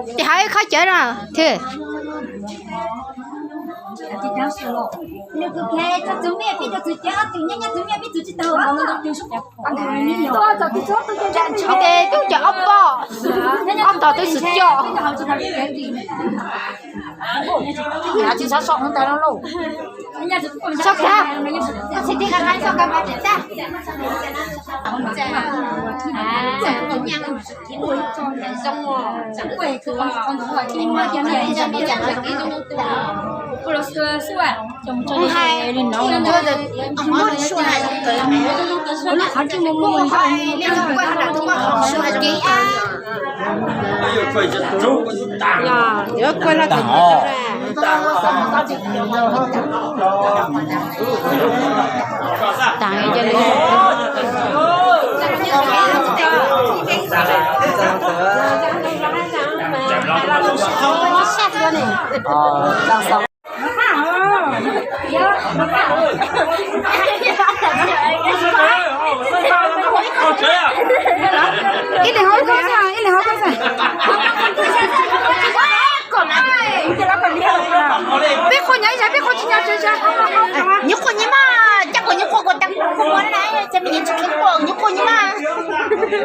Ces hais ib khob cawv no, thwm. Ces tub cov ob poj, ob tog twb tsis coj. Tsis txhob so ntawd no lauj. So kag, tsis tij qas qas so kag mas tsis tag. Yuav kua no. Taag, ib leeg hauv koj xwb, ib leeg hauv koj xwb. Peb qhua nyob ib sab, peb qhua tsis nyob tsis sab. Nyuj qhua nyiaj mas, caj kuv nyuj qhua kuv tag kuv muab na, ces me nyuam Txuj Kiv qhua nyuj qhua nyiaj mas.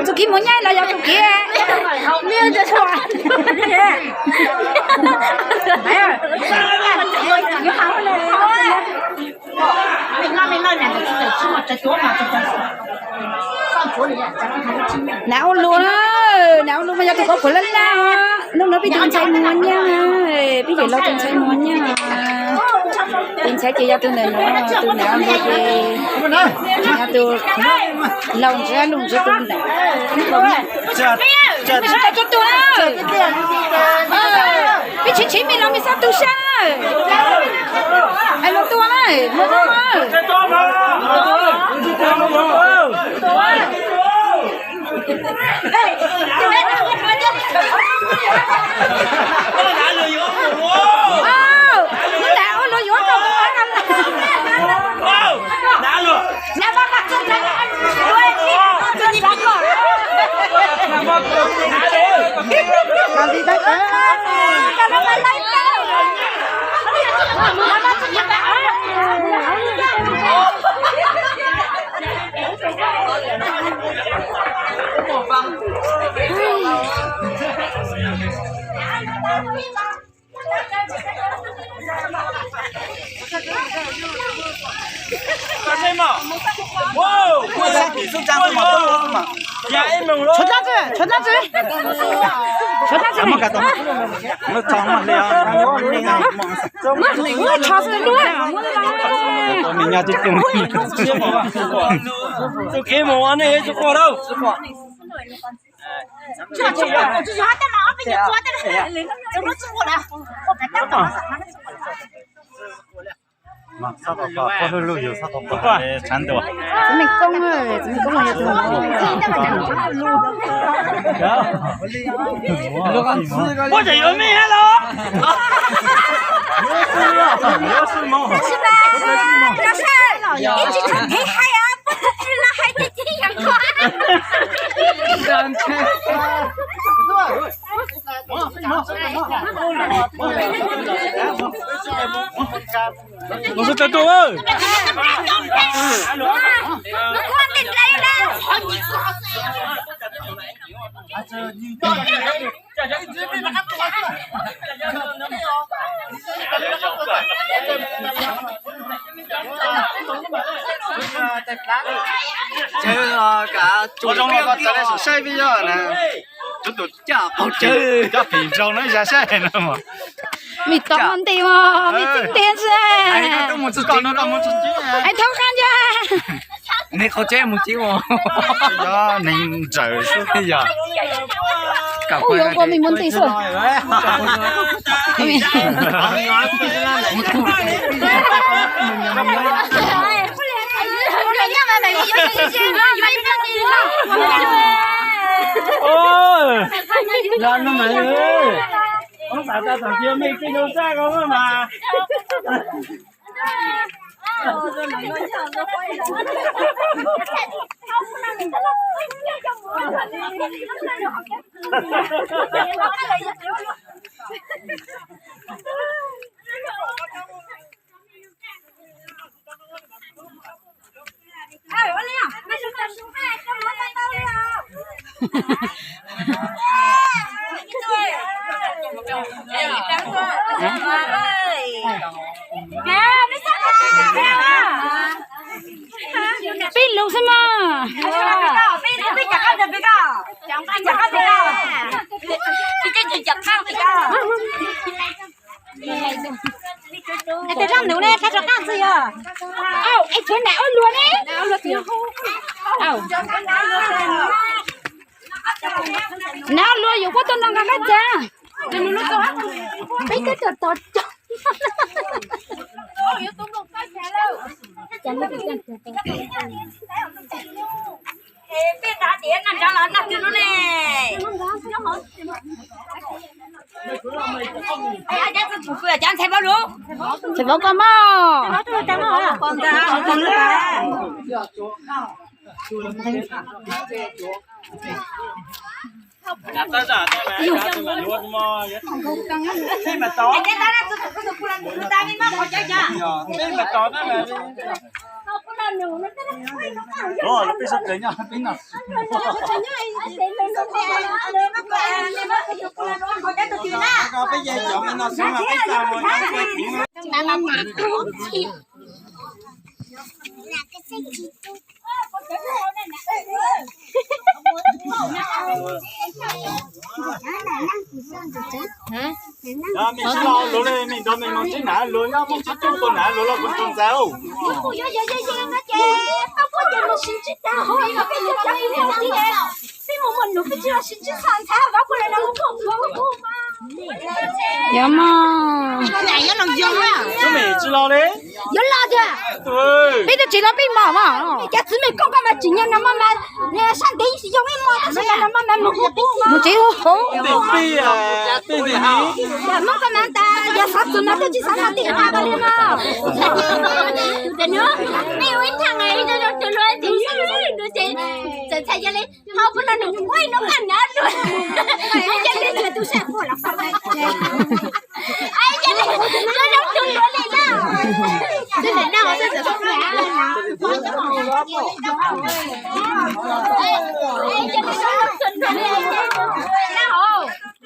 Txuj Kiv mus nyaib los yog Txuj Kiv? Nav ua luag, nav ua luag mas yog tus koj puav laj laj os. Hnub no peb tus ntxhais muaj nyiaj, peb yawm laus tus ntxhais muaj nyiaj. Tus ntxhais ces yog tus ntawm no, tus nav ua luag ces yog tus laus ntsia lus ntsia tus ntawm. Peb tsis tau tsuag tus na. Peb tshiv tshiv me los me xab tu sab. Es los tua na, los tua na. Tus nav ua luag yuav koj. Tshuav dlaab tsi, tshuav dlaab tsi, tshuav dlaab tsi. Muab tshov xwb lub. Tus kev mus ua nej tsis quaj lauj. Txwv Meej Koob, Txwv Meej Koob yog tus. Ua tseem yuav me los. 但是吧，就是一直很厉害啊，不能只能还得这样夸。我是在做梦。Saib peb yog na, tus coj qaug cawv coj pim nrau no ya saib no. Mim tom nti mos, mim txij ntiag xwb. Ai thaub qab ncaj. Neeg qaug cawv mus tsis ua. Yog neeg ntsaws xwb yog. Ua mim muaj nti xwb. Ov, xav tau thaum tias mej tij zoo tshaj ko mas. Peb lus xwb mas. Tes zaj nus ne, qab rov qab ntxwg yog. Au, es tshuav nram ua luag ne. Nram ua luag yuav puab tuaj no nqa qab txag. Peb twb tau tos cov. Peb nqa tias noj nrad los noj twg no ne. Cov ntxhais vauv lus, ntxhais vauv koj mog. Mej sib lo lus li, mej nrog mej mus sib hnav lus, nyob Hmoob sib coob tus hnav lus los kuv tsis ntxaws. Yog mog. Yuav los tiag. Peb twb tsis los peb mos mog. Cov txiv mej koob koj mas tsim nyog no maj mas sab ntev tsis yog peb mos tab sis no maj mas mus tsev hu hauv. Moj koj mas tas yog xov txwm mas twb tsis xav no tim qab koj li no. Mej ua ib thaj nqe ib co zoo tus luag tim no ces txawm txhais yog li ho puab no nws ua ib nub qaj nav dua. Ua zoo tus luag li na.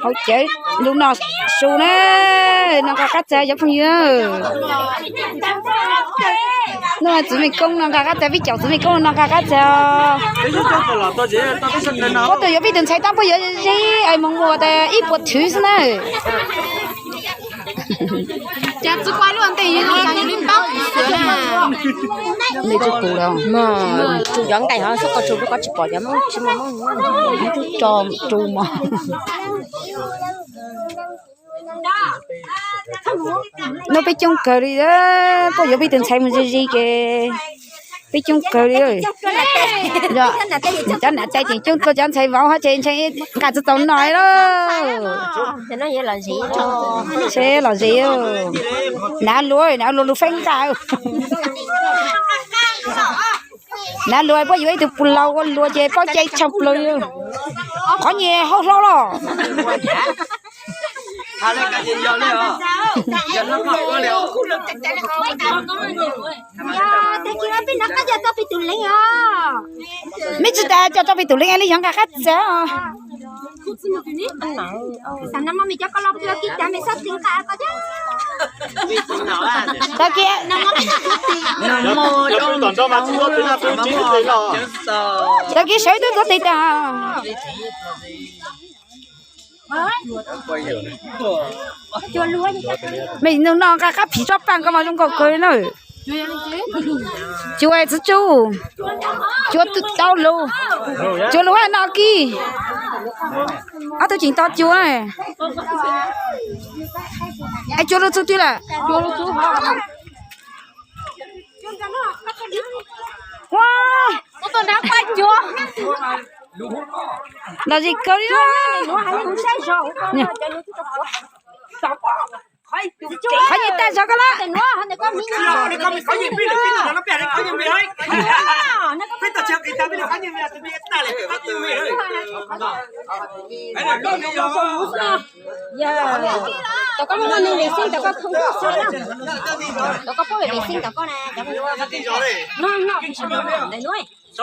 Hauv cawv lub no su na, no nqa qab txag cov phooj ywg. No txiv mej koob no nqa qab txag, peb caum txiv mej koob no nqa qab txag. Puab tus yuav peb tus ntxhais tab puab yuav zeb es moog ua tas ib puas thwv xwb na. Cas tsis kuaj luaj ntej, yus li paub xwb na. Ntej tsis pum los, cov nqaij hov xwb koj tsuas koj tsis pom cov Hmoob tsis muaj Hmoob. Tso tsu mog. No peb coob kawg li, puab yuav peb tus ntxhais mus ze ze ces Peb coob kawg li. Cov nam tais ces coob tuaj cov ntxhais vauv hab ces ntshe nqa tsis tau no lawm. Ntshe los zis. Nav luag, nav luag lug feeb nqa. Nav luag puab yuav ib tug pus laus ua luag ces paub cai tshaj plaws. Qhov nyias hau hlo los. Mej tsis tas coj tau pis tus leej li yog nqa qab txag. Tag kis, tag kis sawv tub tuav tes tag. Mej nug no nqa qab phim tsob paj ko mas zoo nkauj kawg na. Cua txwv tsuj, cua tau lug, cua lug hab no kis. Ob tug tseem tos cua. Es cua lug txug twg lawm? Ua, los zis kawg li. Qhov nyias tag zog koj lawm.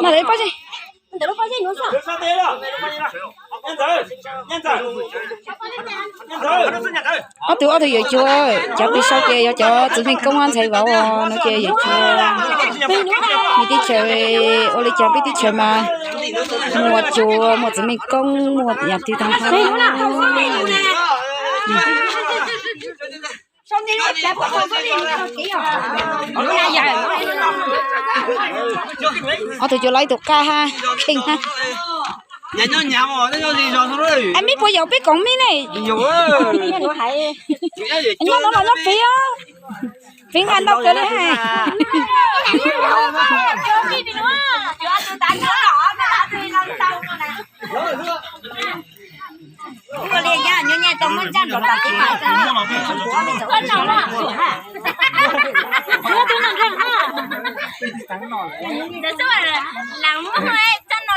Mas lawv pob zeb. Ob tug, ob tug yuav cua, cov pis sau ces yog cov txwv meej koob ntxhais vauv no ces yuav cua. Mej teb chaws ua li cas peb teb chaws mas muaj cua, muaj txwv meej koob, muaj yam twg tag nrho. Ob tug cua los ib tug qab hab kheej hab. Es mej puas yaum peb koom mej ne? Nyob no los nyob pem, pem nqa ntau kawg li.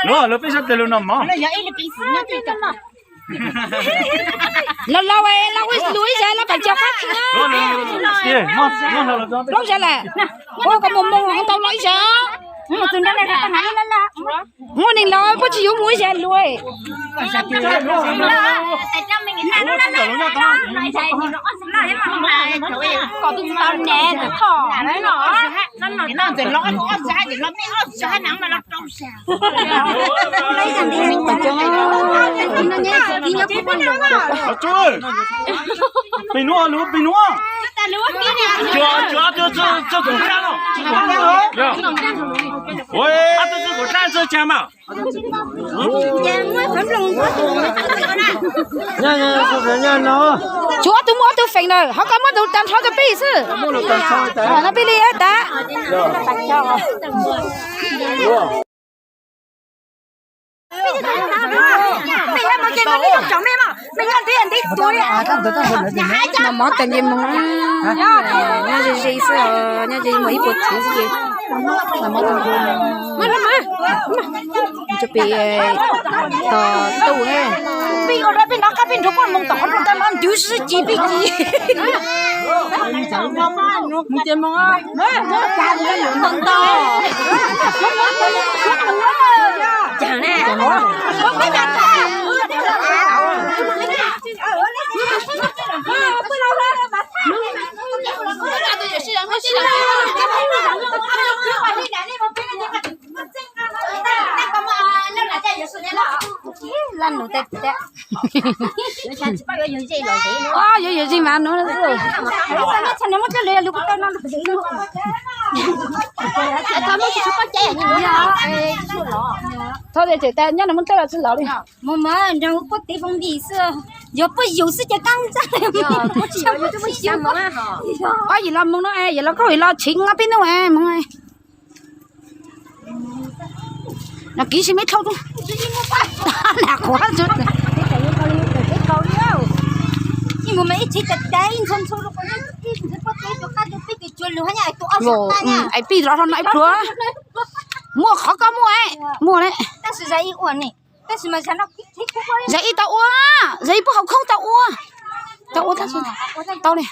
Lawv peb sab tes lug no mog. Los laus, laus lug ib zag no pam cov qab kheej. Plaub zag lawm. Ua kom mus mus tau los ib zag. Muaj neeg laus puab tsis yuav mus ib zag lug. Pem nuav lug, pem nuav. Cuag, cuag, cuag, cuag, cuag, cuag, cuag, cuag, cuag, cuag, cuag, cuag, cuag, Tsuav ob tug muaj ob tug feem lawm, ho koj muab tug tag nrho rau peb xwb. No peb li tas. Noj mov tag nce moog, nyob ze ze xwb os, nyob ze muaj ib puas txhiv xwb ces noj mov tag nce moog. Tso pem tos tuj ne. Peb ua dab peb nov qab peb nrug poj moog tom qhov rooj tag no ntuv sib ci peb ci. Mus ces moog. Ntau ntau. Caag na. Laj nus tag tag. Yuav yawg zej mas nub. Txhob tias tseem tas nyob nws muab dlawb los tsis lawv li. Mus mas nrog puab tev foo lis xwb, yog puab yug xwb ces kaab ntxaab. Ob yim los moog no, yim los koj yim los tshee ob peb nub moog. Nag kiv si me dlhau tu. Nag quav tu. Ais pij los rau no ib pluag. Muaj qhov koj muaj, muaj ne. Zais ib tau ua, zais ib puag hauv khoob tau ua. Tau ua, tau li.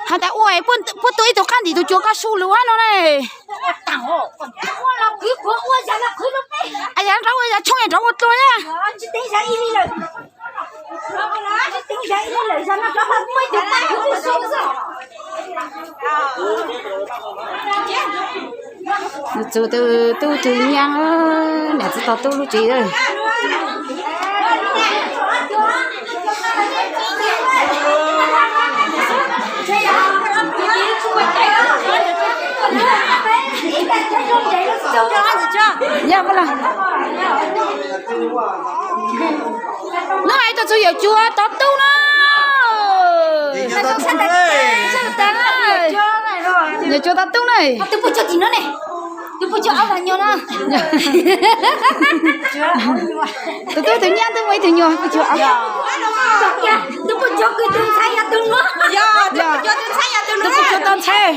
Has tas ua puab tua ib tug qab ntim tus cuav koj su lus hab no ne. Yog rov ua yog tshoob yog rov ua dlua na. Txug tub tug nyab, niam txiv tog tub lub tsev. Yog, hnub no ib tug txug yawm cuab tog tub na. Yawm cuab tog tub na. Tus tub tus nyab twb muaj ib tug nyuag. Tus puas cuag tau ntxhais?